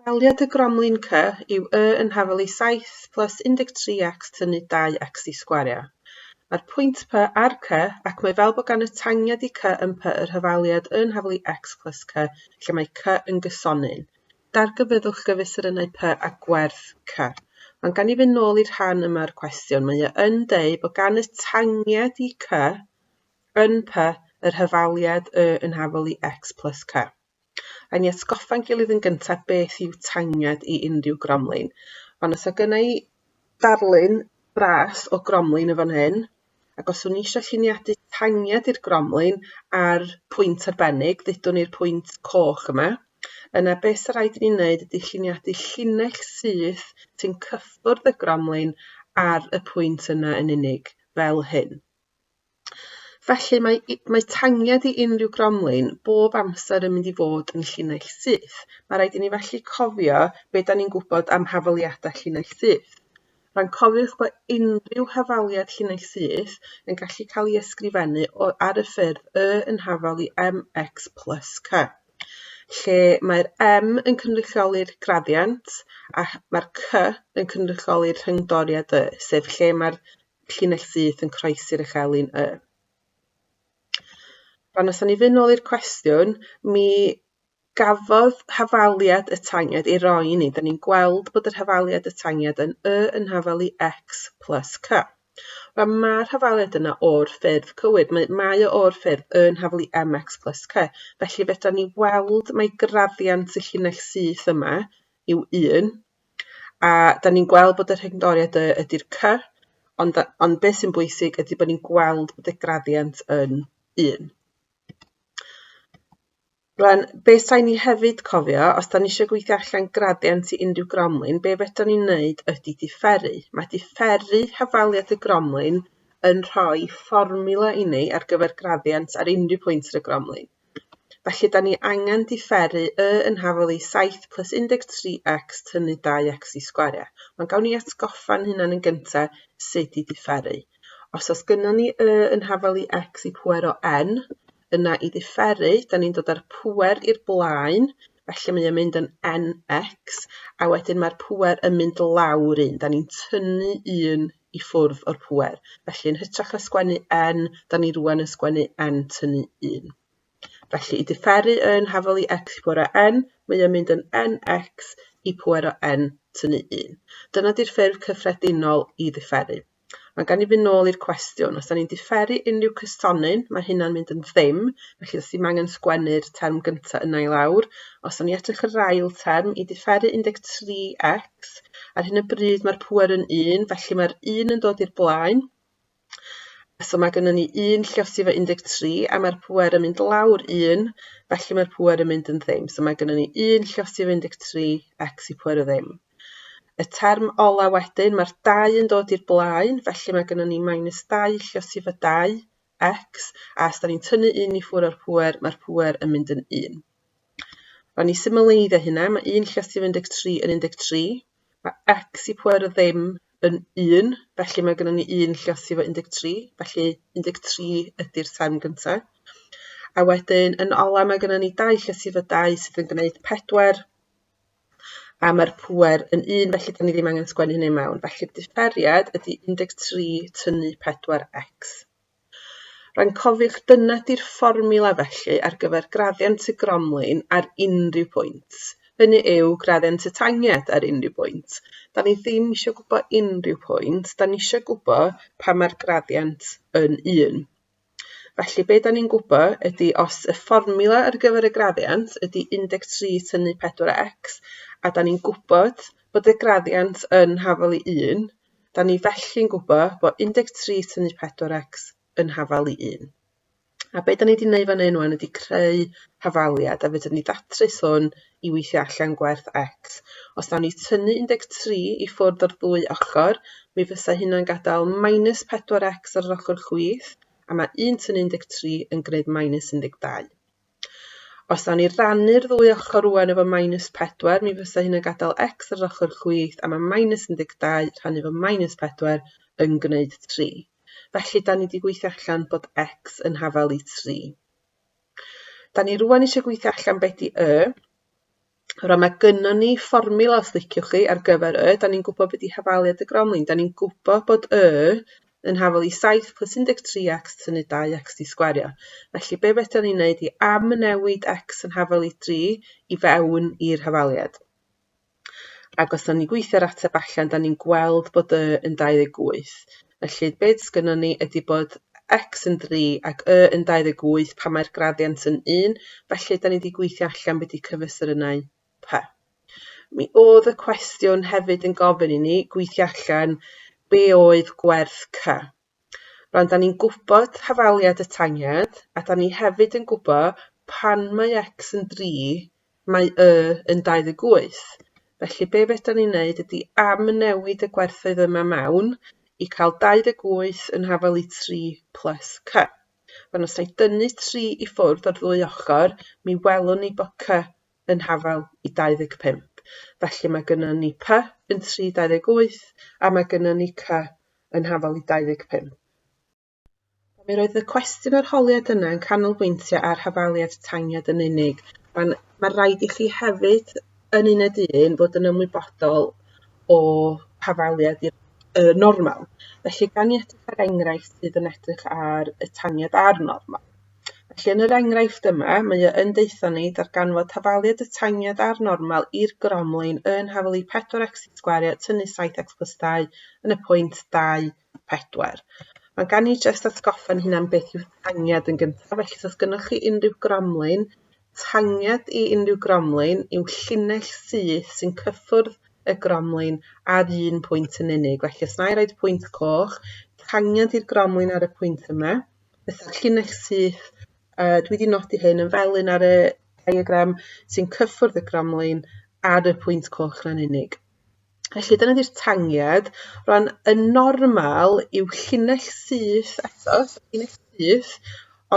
Hafaliad y gromlin C yw y yn hafal i 7 plus 13x tynnu 2x i sgwario. Mae'r pwynt P ar C ac mae fel bod gan y tangiad i C yn P yr hafaliad y yn hafal i x plus C lle mae C yn gysonyn. Dargyfyddwch gyfesurynnau P a gwerth C. Ond gan i fynd nôl i'r rhan yma o'r cwestiwn, mae e yn deud bod gan y tangiad i C yn P yr hafaliad y yn hafal i x plus C. Rhaid ni atgoffa'n gilydd yn gyntaf beth yw tangiad i unrhyw gromlin. Ond os oedd gynna i darlun bras o gromlin yn fan hyn, ac os o'n i eisiau lluniadu tangiad i'r gromlin ar pwynt arbennig, ddudwn ni'r pwynt coch yma, yna beth sy'n rhaid i ni wneud ydy lluniadu llinell syth sy'n cyffwrdd y gromlin ar y pwynt yna yn unig, fel hyn. Felly mae mae tangiad i unrhyw gromlin bob amser yn mynd i fod yn llinell syth. Mae rhaid i ni felly cofio be da ni'n gwybod am hafaliadau llinell syth. Rhaid cofiwch bod unrhyw hafaliad llinell syth yn gallu cael ei ysgrifennu o, ar y ffurf y yn hafal i mx plus c, lle mae'r m yn cynrychioli'r graddiant a mae'r c yn cynrychioli'r rhyngdoriad y, sef lle mae'r llinell syth yn croesi'r uchelin y. Rwan, os ni fynd nôl i'r cwestiwn, mi gafodd hafaliad y tangiad ei roi i ni. Da ni'n gweld bod yr hafaliad y tangiad yn y yn hafal i x plus c. Wel, mae'r hafaliad yna o'r ffurf cywir. Mae, mae o o'r ffurf y yn hafal i mx plus c. Felly fedra ni weld mae graddiant y llinell syth yma yw 1, A 'dan ni'n gweld bod y rhyngdoriad y ydy'r C, ond ond beth sy'n bwysig ydy bod ni'n gweld bod y graddiant yn 1. Rwan, be' sa'n ni hefyd cofio, os 'dan ni eisiau gweithio allan graddiant i unrhyw gromlin, be' fedran ni wneud ydy diferu. Mae diferu hafaliad y gromlin yn rhoi fformiwla i ni ar gyfer graddiant ar unrhyw pwynt ar y gromlin. Felly, da ni angen diferu y yn hafal i 7 plus 13x tynnu 2x i sgwariau. Ond gawn ni atgoffa'n hunan yn gyntaf sut i diferu. Os oes gynnon ni y yn hafal i x i pwer o n, yna i ddiferu, da ni'n dod â'r pwer i'r blaen, felly mae o'n mynd yn nx, a wedyn mae'r pwer yn mynd lawr un. Da ni'n tynnu un i ffwrdd o'r pŵer. Felly yn hytrach na sgwennu n, da ni rwan yn sgwennu n tynnu 1. Felly i diferu yn hafal i x i pŵer o n, mae o'n mynd yn nx i pŵer o n tynnu 1. Dyna di'r ffurf cyffredinol i ddiferu. Ond gan i fynd nôl i'r cwestiwn, os da ni'n diferu unrhyw cysonyn, mae hynna'n mynd yn ddim, felly os ddim angen sgwennu'r term gyntaf yna i lawr. Os da ni edrych yr ail term, i diferu 13x, Ar hyn o bryd mae'r pŵer yn 1, felly mae'r 1 yn dod i'r blaen. So mae gennym ni 1 lliosi efo 13 a mae'r pŵer yn mynd lawr 1, felly mae'r pŵer yn mynd yn ddim. So mae gennym ni 1 lliosi efo 13, x i pŵer o ddim. Y term ola wedyn, mae'r 2 yn dod i'r blaen, felly mae gennym ni minus 2 lliosi efo 2, x, a os da ni'n tynnu 1 i ffwrdd o'r pŵer, mae'r pŵer yn mynd yn 1. Rhaid ni symleiddio hynna, mae 1 llusg 13 yn 13, mae x i pwer o ddim yn 1, felly mae gennym ni 1 llusg efo 13, felly 13 ydy'r term gyntaf. A wedyn yn ola mae gennym ni 2 llusg efo 2 sydd yn gwneud 4, a mae'r pŵer yn 1, felly da ni ddim angen sgwennu hynny mewn. Felly'r differiad ydy 13 tynnu 4x. Rhaid cofiwch dyna 'di'r fformiwla felly ar gyfer graddiant y gromlin ar unrhyw pwynt. Hynny yw graddiant y tangiad ar unrhyw bwynt. Da ni ddim eisiau gwybod unrhyw pwynt, da ni eisiau gwybod pan mae'r graddiant yn 1. Felly be da ni'n gwybod ydy os y fformiwla ar gyfer y graddiant ydy 13 tynnu 4x, a da ni'n gwybod bod y graddiant yn hafal i 1, Da ni felly'n gwybod bod 13 tynnu 4x yn hafal i 1. A be da ni wedi gwneud fan hyn wan ydy creu hafaliad, a fedrwn ni ddatrys hwn i weithio allan gwerth x. Os nawn ni tynnu 13 i ffwrdd o'r ddwy ochr, mi fysa hynna'n gadael minus 4x ar yr ochr chwith, a mae 1 tynnu 13 yn gwneud minus 12. Os nawn ni rannu'r ddwy ochr rŵan efo minus 4, mi fysa hynna'n gadael x ar yr ochr chwith a mae minus 12 rhannu efo minus 4 yn gwneud 3. Felly, da ni wedi gweithio allan bod x yn hafal i 3. Da ni rŵan eisiau gweithio allan beth di y. Rwan mae gynnon ni fformiwla os liciwch chi ar gyfer y, da ni'n gwybod beth di hafaliad y gromlin, da ni'n gwybod bod y yn hafal i 7 plus 13x tynnu 2x di sgwario. Felly be fedra ni'n neud i amnewid x yn hafal i 3 i fewn i'r hafaliad. Ac os da ni'n gweithio'r ateb allan, da ni'n gweld bod y yn 28. Felly beth sgynnon ni ydy bod x yn 3 ac y yn 28 pan mae'r graddiant yn 1, felly da ni wedi gweithio allan beth ydy cyfesurynnau p. Mi oedd y cwestiwn hefyd yn gofyn i ni gweithio allan be oedd gwerth c. Rwan, da ni'n gwybod hafaliad y tangiad, a da ni hefyd yn gwybod pan mae x yn 3, mae y yn 28. Felly be fedra ni wneud ydy amnewid y gwerthoedd yma mewn i cael 28 yn hafal i 3 plus c. Rwan, os na i dynnu 3 i ffwrdd o'r ddwy ochr, mi welwn ni bod c yn hafal i 25. Felly mae gynnon ni p yn 3.28 a mae gynnon ni c yn hafal i 25. Mi roedd y cwestiwn arholiad yna yn canolbwyntio ar hafaliad tangiad yn unig. Mae'n mae rhaid i chi hefyd yn uned un fod yn ymwybodol o hafaliad i'r y normal. Felly gan i edrych ar enghraifft sydd yn edrych ar y tangiad a'r normal. Felly yn yr enghraifft yma, mae o yn deutha ni darganfod hafaliad y tangiad a'r normal i'r gromlin yn hafal i 4x sgwario tynnu 7x plus 2 yn y pwynt 2, 4. Mae gan i jyst atgoffa'n hunan beth yw tangiad yn gyntaf, felly os oes gynnoch chi unrhyw gromlin, tangiad i unrhyw gromlin yw llinell syth sy'n cyffwrdd y gromlin ar un pwynt yn unig. Felly os na i roed pwynt coch, tangiad i'r gromlin ar y pwynt yma, Fatha llinell syth, yy dwi 'di nodi hyn yn felyn ar y diagram sy'n cyffwrdd y gromlin ar y pwynt coch na'n unig. Felly dyna 'di'r tangiad. Rwan y normal yw llinell syth eto, so llinell syth,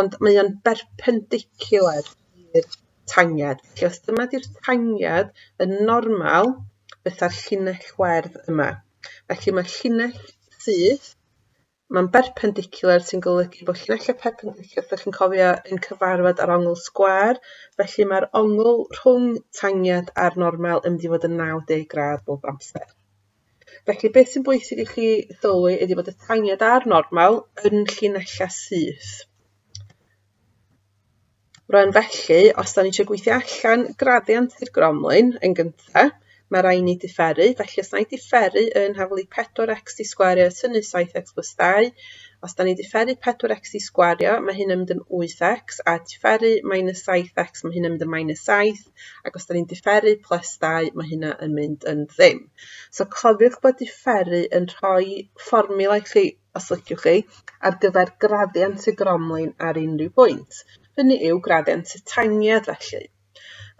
ond mae o'n berpendicular i'r tangiad. Felly os dyma 'di'r tangiad, y normal fysa'r llinell werdd yma. Felly mae llinell syth Mae'n berpendicular sy'n golygu bod llinellau perpendicular, os ydych chi'n cofio, yn cyfarfod ar ongl sgwâr, felly mae'r ongl rhwng tangiad a'r normal yn mynd i fod yn 90 gradd bob amser. Felly beth sy'n bwysig i chi sylwi ydy bod y tangiad a'r normal yn llinellau syth. Rwan felly, os da ni eisiau gweithio allan graddiant i'r gromlin yn gyntaf, mae rhaid ni diferu, felly os na i diferu yn haflu 4x i sgwario tynnu 7x plus 2, os da ni diferu 4x i sgwario, mae hyn yn mynd yn 8x, a diferu minus 7x, mae hyn yn mynd yn minus 7, ac os da ni'n diferu plus 2, mae hynna yn mynd yn ddim. So cofiwch bod diferu yn rhoi fformiwla i chi os liciwch chi, ar gyfer graddiant y gromlin ar unrhyw bwynt. Hynny yw graddiant y tangiad felly.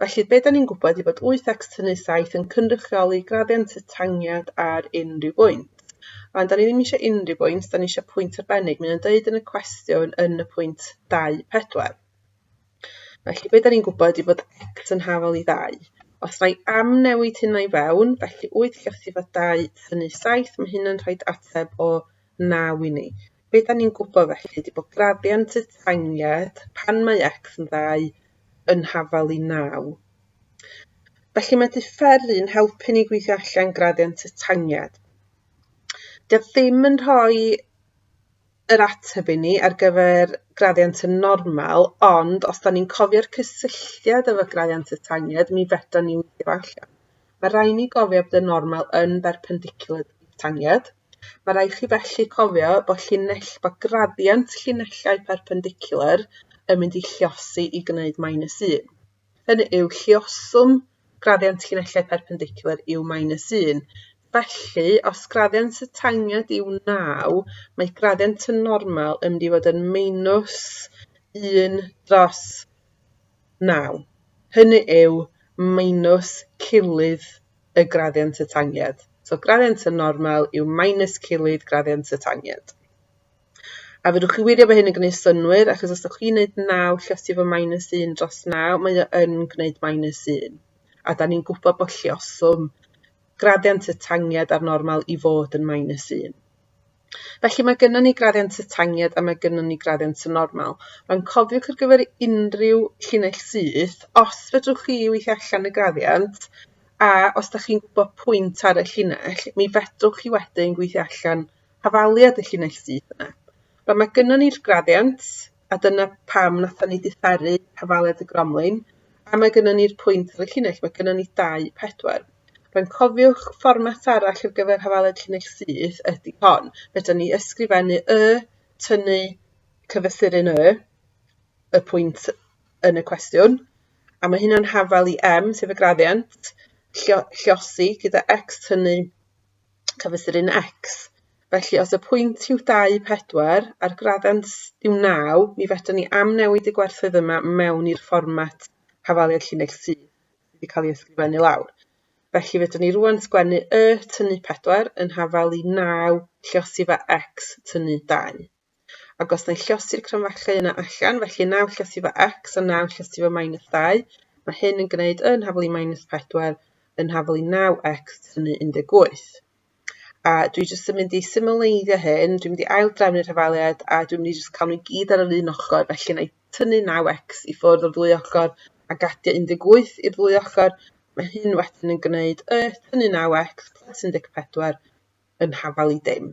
Felly be da ni'n gwybod yw bod 8x tynnu 7 yn cynrychioli graddiant y tangiad ar unrhyw bwynt. Rwan, da ni ddim eisiau unrhyw bwynt, da ni eisiau pwynt arbennig. Mae'n dweud yn y cwestiwn yn y pwynt 2, 4. Felly be da ni'n gwybod yw bod x yn hafal i 2. Os na i am newid hynna i fewn, felly 8 llethu fo 2 tynnu 7, mae hynna'n rhoi ateb o 9 i ni. Be da ni'n gwybod felly ydy bod graddiant y tangiad pan mae x yn 2 yn hafal i 9. Felly mae diferu'n helpu ni gweithio allan graddiant y tangiad. Dio ddim yn rhoi yr ateb i ni ar gyfer graddiant y normal, ond os 'dan ni'n cofio'r cysylltiad efo graddiant y tangiad, mi fedran ni weithio fo allan. Mae rhaid ni gofio bod y normal yn berpendicular i'r tangiad. Mae rhaid chi felly cofio bod llinell, bod graddiant llinellau perpendicular yn mynd i lliosi i gwneud minus 1. Hynny yw, lluoswm graddiant llinellau perpendicular yw minus 1. Felly, os graddiant y tangiad yw 9, mae graddiant y normal yn mynd i fod yn minus 1 dros 9. Hynny yw, minus cilydd y graddiant y tangiad. So graddiant y normal yw minus cilydd graddiant y tangiad. A fedrwch chi wirio bod hyn yn gwneud synnwyr, achos os ydych chi'n gwneud 9 lluosi efo minus 1 dros 9, mae o yn gwneud minus 1. A da ni'n gwybod bod lluoswm graddiant y tangiad ar normal i fod yn minus 1. Felly mae gynnon ni graddiant y tangiad a mae gynnon ni graddiant y normal. Rwan cofiwch ar gyfer unrhyw llinell syth, os fedrwch chi weithio allan y graddiant, a os da chi'n gwybod pwynt ar y llinell, mi fedrwch chi wedyn gweithio allan hafaliad y llinell syth yna. Rwan mae gynnon ni'r graddiant, a dyna pam nathon ni diferu hafaliad y gromlin, a mae gynnon ni'r pwynt ar y llinell, mae gynnon ni 2, 4. Rwan cofiwch fformat arall ar gyfer hafaliad llinell syth ydy hon. Fedrwn ni ysgrifennu y tynnu cyfesuryn y, y pwynt yn y cwestiwn, a mae hynna'n hafal i m, sef y graddiant, lliosi gyda x tynnu cyfesuryn x. Felly os y pwynt yw 2, 4 a'r graddiant yw 9, mi fedrwn ni amnewid y gwerthoedd yma mewn i'r fformat hafaliad llinell syth sydd wedi cael ei ysgrifennu lawr. Felly fedrwn ni rwan sgwennu y tynnu 4 yn hafal i 9 lliosi fo x tynnu 2. Ac os na i lliosi'r cromfachau yna allan, felly 9 lliosi fo x a 9 lliosi fo minus 2, mae hyn yn gwneud y yn hafal i minus 4 yn hafal i 9x tynnu 18. A dwi jyst yn mynd i symleiddio hyn, dwi'n mynd i ail-drefnu'r hafaliad a dwi'n mynd i jyst cael nhw i gyd ar yr un ochr, felly wna i tynnu 9x i ffwrdd o'r ddwy ochr a gadio 18 i'r ddwy ochr. Mae hyn wedyn yn gwneud y tynnu 9x plus 14 yn hafal i dim.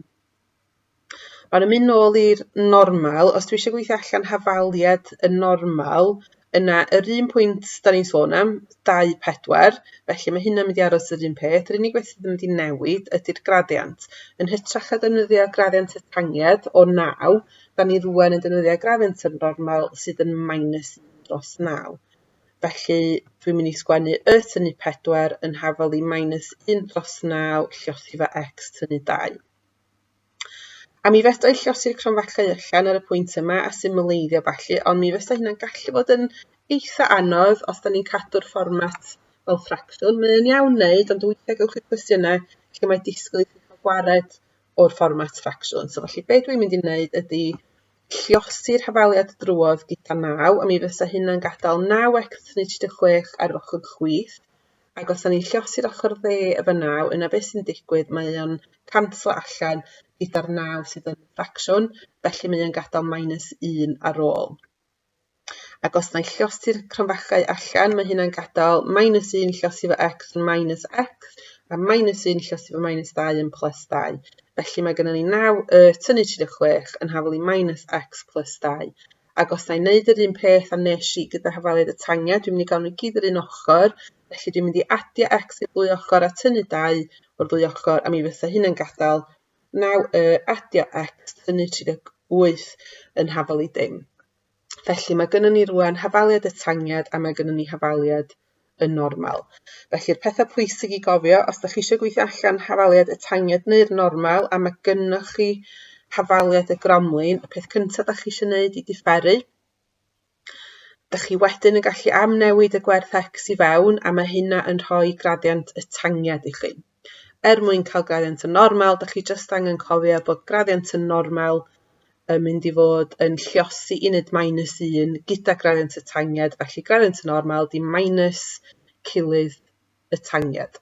Mae'n mynd nôl i'r normal. Os dwi eisiau gweithio allan hafaliad y normal, yna yr un pwynt da ni'n sôn am, 2, 4, felly mae hynna'n mynd i aros yr un peth. Yr unig beth sydd yn mynd i newid ydy'r graddiant. Yn hytrach na defnyddio graddiant y tangiad o 9, da ni rwan yn defnyddio graddiant y normal sydd yn minus 1 dros 9. Felly dwi'n mynd i sgwennu y tynnu 4 yn hafal i minus 1 dros 9 lliosi fo x tynnu 2. A mi fedra i llosi'r cromfachau allan ar y pwynt yma a symleiddio ballu, ond mi fysa hynna'n gallu fod yn eitha anodd os da ni'n cadw'r fformat fel ffracsiwn. Mae o'n iawn wneud, ond weithiau gewch chi cwestiynau lle mae disgwyl i chi cael gwared o'r fformat ffracsiwn. So felly be dwi'n mynd i wneud ydy lliosi'r hafaliad drwodd gyda 9, a mi fysa hynna'n gadael 9x tynnu 36 ar ochr chwith, Ac os 'dan ni'n lliosi'r ochr dde efo 9, yna beth sy'n digwydd, mae o'n canslo allan gyda'r 9 sydd yn y ffracsiwn, felly mae o'n gadael minus 1 ar ôl. Ac os na i lliosi'r cromfachau allan, mae hynna'n gadael minus 1 lliosi fo x yn minus x, a minus 1 lliosi fo minus 2 yn plus 2. Felly mae gennym ni 9 y tynnu 36 yn hafal i minus x plus 2. Ac os na i wneud yr un peth a nes i gyda hafaliad y tangiau, dwi'n mynd i gael nhw i gyd yr un ochr, felly dwi'n mynd i adio x i'r ddwy ochr a tynnu 2 o'r ddwy ochr, a mi fysa hyn yn gadael 9 y adio x tynnu 38 yn hafal i dim. Felly mae gynnon ni rwan hafaliad y tangiad a mae gynnon ni hafaliad yn normal. Felly'r pethau pwysig i gofio, os da chi eisiau gweithio allan hafaliad y tangiad neu'r normal a mae gynnoch chi hafaliad y gromlin, y peth cyntaf da chi eisiau gwneud i diferu, da chi wedyn yn gallu amnewid y gwerth x i fewn a mae hynna yn rhoi graddiant y tangiad i chi. Er mwyn cael graddiant yn normal, da chi jyst angen cofio bod graddiant yn normal yn mynd i fod yn lliosi uned minus 1 gyda graddiant y tangiad, felly graddiant y normal di minus cilydd y tangiad.